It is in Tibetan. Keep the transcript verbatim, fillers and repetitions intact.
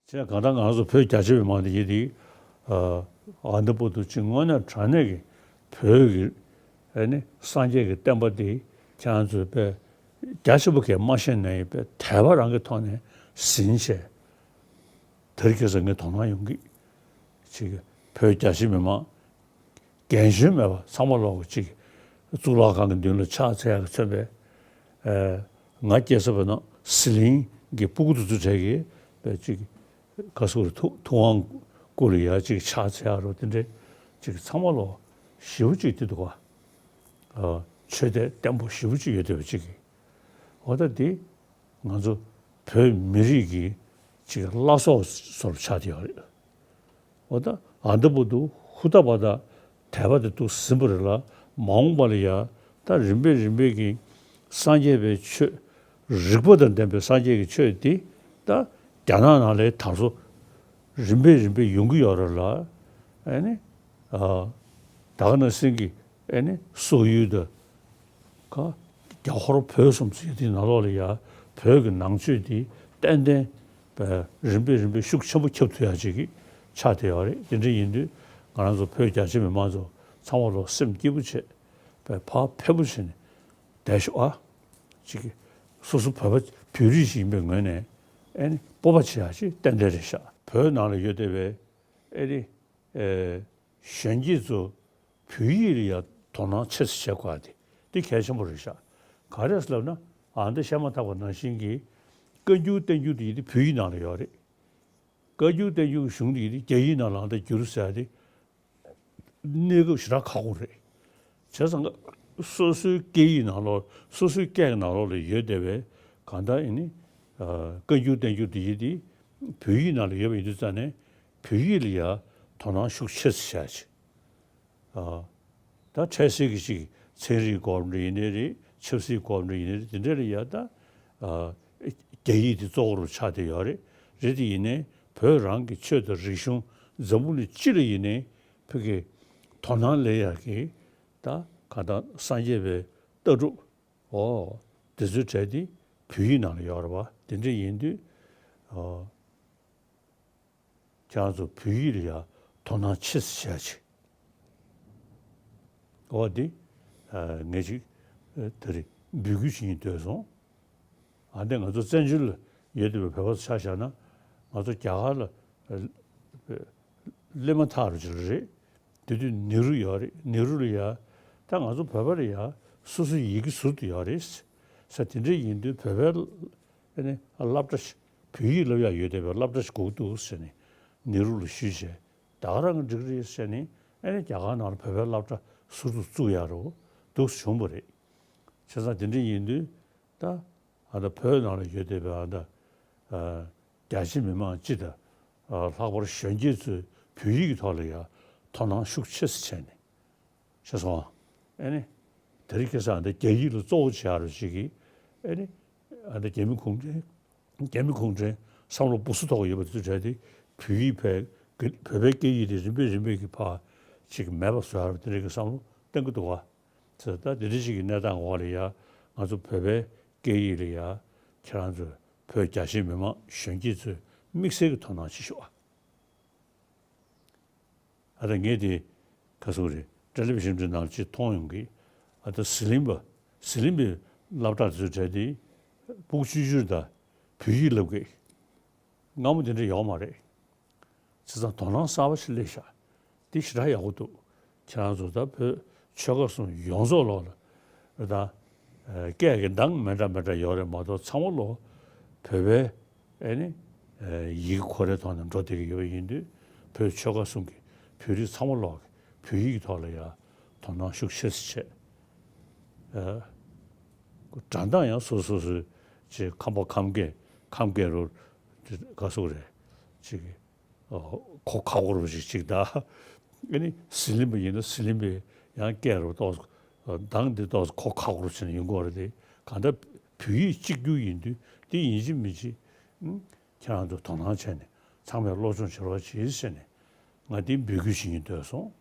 བྱས་གང་ལྟར་ང་ཚོ་བོད་རྒྱ་ཆེ་བའི་མང་དེ་ཡིན་དེ། ཨ་ད་བར་དུ་ཅིག་དངོས་གནས་དྲང་གནས་ཀྱི་བོད་ཀྱི་ཨེ་ནི་སངས་རྒྱས་ཀྱི་བསྟན་པ་དེ་ཁྱེད་རང་ཚོས་དཔེ་རྒྱ་ཆེ་པོ་གས་མ་ཤེས་ན་ཡིན་པས་དད་པ་རང་གི་ཐོག་ནས་ཟིན་བྱས། དེར་ཁྱེད་ཚོ་ངས་དོ་སྣང་ཡོང་གི། ཅིག་བོད་རྒྱ་ཆེ་མི་མང་རྒན་གཞོན་མེད་པ་ཚང་མ་ལོག་གི་ཅིག་གཙུག་ལག་ཁང་གི་མདུན་ལ་ཕྱག་འཚལ་ཡག་གི་མཚོན་པའི། ཨེ་ང་སྐྱེས་ས་བོད་ནང་ཟི་ལིང་གི་སྤུ་གུ་དེ་ཚོ་གྲས་ཀྱིས་དཔེ་ཅིག་ག་སོགས་ཐུ་ཐུབ་དབང་སྐུ་ལ་ཡ་ཅིག་ཕྱག་འཚལ་ཡག་རོ་དེ་འདྲས་ཅིག་ཚང་མ་ལོག་ཞེ་པོ་ཅིག་དེ་འདུག་ག། ཨ་ཆོས་དད་བརྟན་པོ་ཞེ་པོ་ཅིག་ཡོད་བསྡད་པ་ཅིག་གིས། འོ་ད་འདི་ང་ཚོ་བོད་མི་རིགས་ཀྱི་ཅིག་བླ་སྲོག་བཟོ་འདྲ་ཆགས་བསྡད་ཡོད་རེད། འོ་ད་ཨ་ད་བར་དུ་ཧུར་ཐག་པ་དང་དད་པ་དེ་འདུག་ཟིན་པ་རེད་ལ། མ་འོངས་པ་ལ་ཡ་ད་རིམ་པས་རིམ་པས་ཀྱི་སངས་རྒྱས་པའི་ཆོས། རིག་པ་དང་ལྡན་པའི་སངས་རྒྱས་ཀྱི་ཆོས་འདི་ད་རྒྱ་ནག་ནང་ལའི་དར་སྲོལ་རིམ་པས་རིམ་པས་ཡོང་གི་ཡོད་རེད་ལ། ཨ་ནི་ཨ་ད་ག་ནང་བཞིན་གྱི་ཨེ་ནི་སོག་ཡུལ་དང་། ཁ་རྒྱ་ཧོར་བོད་གསུམ་ཚོའི་དེའི་ནང་ལོགས་ལ་ཡ་བོད་ཀྱི་ནང་ཆོས་དེ་ཏན་ཏན་པའི་རིམ་པས་རིམ་པས་ཤུགས་ཆེན་པོ་ཁྱབ་ཐུབ་ཡ་ཅིག་གི་ཆགས་བསྡད་ཡོད་རེད། དེ་འདྲ་ཡིན་དུས་ང་རང་ཚོ་བོད་རྒྱ་ཆེ་མི་མང་ཚོ་ཚང་མ་ལོག་སེམས་སྐྱིད་པོ་བྱས་པའི་བག་ཕེབས་པོ་བྱས་ནས་བསྡད་ཤོག་ཨ། ཅིག་གི་སོ་སོ་བོད་པ་བོད་རིགས་ཤིག་ཡིན་པའི་ངོས་ནས་ཨེ་ནི་སྤོབས་པ་བྱེད་ཡ་ཅིག་ཏན་ཏན་རེད་ཤག་བོད་ནང་ལ་ཡོད་བསྡད་པའི་ཨེ་ནི་ཨེ། གཞོན་སྐྱེས་ཚོ་བོད་ཡིག་ལ་ཡང་དོ་སྣང་ཆེ་ཙམ་བྱེད་དགོས་ཏེ་འདི་གལ་ཆེན་པོ་རེད་ཤག་ག་རེ་ཟེར་ལབ་ན། ཨ་འདི་བཤད་མ་ཐག་པ་ནང་བཞིན་གྱི་བཀའ་འགྱུར་བསྟན་འགྱུར་དེ་ཡིན་དེ་བོད་ཡིག་ནང་ལ་ཡོད་རེད། བཀའ་འགྱུར་བསྟན་འགྱུར་གཞུང་དེ་ཡིན་དེ་རྒྱ་ཡིག་ནང་ལ་ཨ་འདི་བསྒྱུར་ཟེར་ཏེ་གནས་སྐབས་ཞེ་དྲག་ཁག་པོ་རེད། བྱས་ཙང་སོ་སོའི་སྐད་ཡིག་ནང་ལོགས་སོ་སོའི་སྐད་ཀྱི་ནང་ལོགས་ལ་ཡོད་བསྡད་པའི་གང་ལྟར་ཡིན་ནི་བཀའ་འགྱུར་བསྟན་འགྱུར་དེ་ཡིན་དེ་བོད་ཡིག་ནང་ལ་ཡོད་པ་ཡིན་དུས་ཙང་ནས་བོད་ཡིག་ལ་ཡང་དོ་སྣང་ཤུགས་ཆེ་ཙམ་བྱ་ཆེ། ཨ། ད་འཕྲལ་སེལ་གྱི་ཅིག་ཚན་རིག་སྐོར་འདྲ་ཡིན་ནའི་རེད། ཆབ་སྲིད་སྐོར་འདྲ་ཡིན་ནའི་རེད། དེ་འདྲ་ལ་ཡ་ད་ཨ་རྒྱ་ཡིག་དེ་གཙོ་བོ་རུ་ཆགས་བསྡད་ཡོད་རེད། རེད་དེ་ཡིན་ནའི་བོད་རང་གི་ཆོས་དང་རིག་གཞུང་འཛམ་བུ་གླིང་སྤྱི་ལ་ཡིན་ནའི་བོད་ཀྱི་དོ་སྣང་སླེབས་ཡག་གི་ད་ག་ད་སངས་རྒྱས་པའི་ལྟ་གྲུབ་འོ་དེ་ཚོའི་གྲས་དེ་བོད་ཡིག་ནང་ལ་ཡོད་རེད་པ། དེ་འདྲ་ཡིན་དུས་ཨ། ཁྱེད་རང་ཚོ་བོད་ཡིག་ལ་ཡང་དོ་སྣང་ཆེ་ཙམ་བྱེད་ཡ་ཆེ། འོ་འདི་ངས་ཅིག་ད་རེས་འབོད་སྐུལ་བྱེད་སྙིང་འདོད་སོང་། ཨ་འདི་ང་ཚོ་བཙན་བྱོལ་ལ་ཡོད་བསྡད་པའི་བོད་པ་ཚོ་ཆ་བཞག་ན་ང་ཚོ་རྒྱ་གར་ལ་སླེབས་མ་ཐག་རུ་ཅིག་རེད། དེ་དུས་ནེ་རུ་ཡོད་རེད། ནེ་རུ་ལ་ཡ་ད་ང་ཚོ་བོད་པ་ལ་ཡ་སོ་སོའི་ཡི་གེ་ཟུར་དུ་ཡོད་རེད་ཟེར། དེ་འདྲ་ཡིན་དུས་བོད་པའི་ཨ་ནི་སློབ་གྲྭ་ཞིག་བོད་ཡིག་སློབ་ཡག་ཡོད་བསྡད་པའི་སློབ་གྲྭ་ཞིག་དགོས་ཀྱི་འདུག་ཟེར་ནས་ནེ་རུ་ལ་ཞུས་བྱས། ད་ག་རང་གི་འགྲིག་རེད་ཟེར་ནས་ཨ་ནི་རྒྱ་གར་ནང་ལ་བོད་པའི་སློབ་གྲྭ་ཟུར་དུ་བཙུགས་ཡག་རུ་འདུག་བྱུང་བ་རེད། བྱས་ཙང་དེ་འདྲ་ཡིན་དུས་ད་ཨ་ད་བོད་ནང་ལ་ཡོད་བསྡད་པའི་ཨ་ད་རྒྱ་ཆེ་མི་མང་སྤྱི་དང་ལྷག་པར་གཞོན་སྐྱེས་ཚོས་བོད་ཡིག་གི་ཐོག་ལ་ཡང་དོ་སྣང་ཤུགས་ཆེ་ཙམ་བྱས་ནས། ཤེས་སོང་ཨ། ཨེ་ནི། དེ་རིང་ཁ་སང་འདི་རྒྱ་ཡིག་ལ་གཙོ་བོ་བྱེད་ཡག་རུ་ཞིག་གིས། ཨེ་ནི། ཨ་འདི་རྒྱ་མི་གུང་ཁྲན། རྒྱ་མི་གུང་ཁྲན་བསམ་བློ་སྦུ་སུ་ཐོག་ཡོད་པ་དེ་ཚོ་གྲས་དེ་བོད་ཡིག་བས་བོད་པའི་སྐད་ཡིག་དེ་རིམ་པས་རིམ་པས་ཀྱི་ཕར་ཅིག་མེད་པ་བཟོ་ཡག་རུ་དེ་འདྲ་གི་བསམ་བློ་གཏོང་གི་འདུག་ག། ཚེ་ད་དེ་འདྲ་ཞིག་གི་གནས་སྟངས་འོག་ལ་ཡ་ང་ཚོ་བོད་པའི་སྐད་ཡིག་ལ་ཡ་ཁྱེད་རང་ཚོ་བོད་རྒྱ་ཆེ་མི་མང་གཞོན་སྐྱེས་ཚོས་དམིགས་བསལ་གྱི་དོ་སྣང་བྱེད་ཤོག་ཨ། ཨ་ད་ངས་དེ་ག་སོང་རེད། ཊེ་ལི་བི་ཤན་འདྲ་ནང་ཅིག་མཐོང་ཡོང་གི། ཨ་ད་ཟི་ལིང་པ་ཟི་ལིང་པའི་སློབ་གྲྭ་དེ་ཚོའི་གྲས་དེ་ཕྲུ་གུ་ཆུང་ཆུང་དང་བོད་ཡིག་སློབ་གི། སྔ་མོ་དེ་འདྲ་ཡོད་མ་རེད། བྱས་ཙང་དོ་སྣང་གསར་པ་ཞིག་སླེབས་ཤག། འདི་ཞེ་དྲག་ཡག་པོ་འདུག། ཁྱེད་རང་ཚོ་ད་བོད་ཆོལ་ཁ་གསུམ་ཡོངས་རྫོགས་ལོག་ལ་ད་སྐད་ཀྱི་གདངས་མི་འདྲ་མི་འདྲ་ཡོད་རེད་མ་གཏོགས་ཚང་མ་ལོག་བོད་པའི་ཨེ་ནི་ཡི་གེ་ཁོ་རའི་ཐོག་ནས་འགྲོ་བསྡད་ཀྱི་ཡོད་པ་ཡིན་དུས་བོད་ཆོལ་ཁ་གསུམ་གྱི་བོད་རིགས་ཚང་མ་ལོག་གི་བོད་ཡིག་གི་ཐོག་ལ་ཡང་དོ་སྣང་ཤུགས་ཆེ་ཙམ་བྱས། སྒྲ་གདངས་ཡང་སོ་སོ་སོའི་ཅིག་ཁམས་པ་ཁམས་སྐད་ཁམས་སྐད་རུ་ག་སོག་རེད་ཅིག་གོ་ཁག་པོ་རུ་ཞིག་ཅིག་ད། ཨ་ནི་ཟི་ལིང་པ་ཡིན་ན་ཟི་ལིང་པའི་ཡང་སྐད་རུ་ཏོག་ཙམ་གདངས་འདི་ཏོག་ཙམ་གོ་ཁག་པོ་རུ་བྱས་ནས་ཡོང་གི་ཡོད་རེད་དེ། གང་ལྟར་བོད་ཡིག་གཅིག་གྱུར་ཡིན་དུས་འདི་ཡིན་གཅིག་མིན་གཅིག་ཁྱེད་རང་ཚོ་དོ་སྣང་བྱས་ནས་ཚང་མས་སློབ་སྦྱོང་བྱེད་རོགས་གྱིས་ཟེར་ནས་ང་འདི་འབོད་སྐུལ་ཞུ་སྙིང་འདོད་སོང་།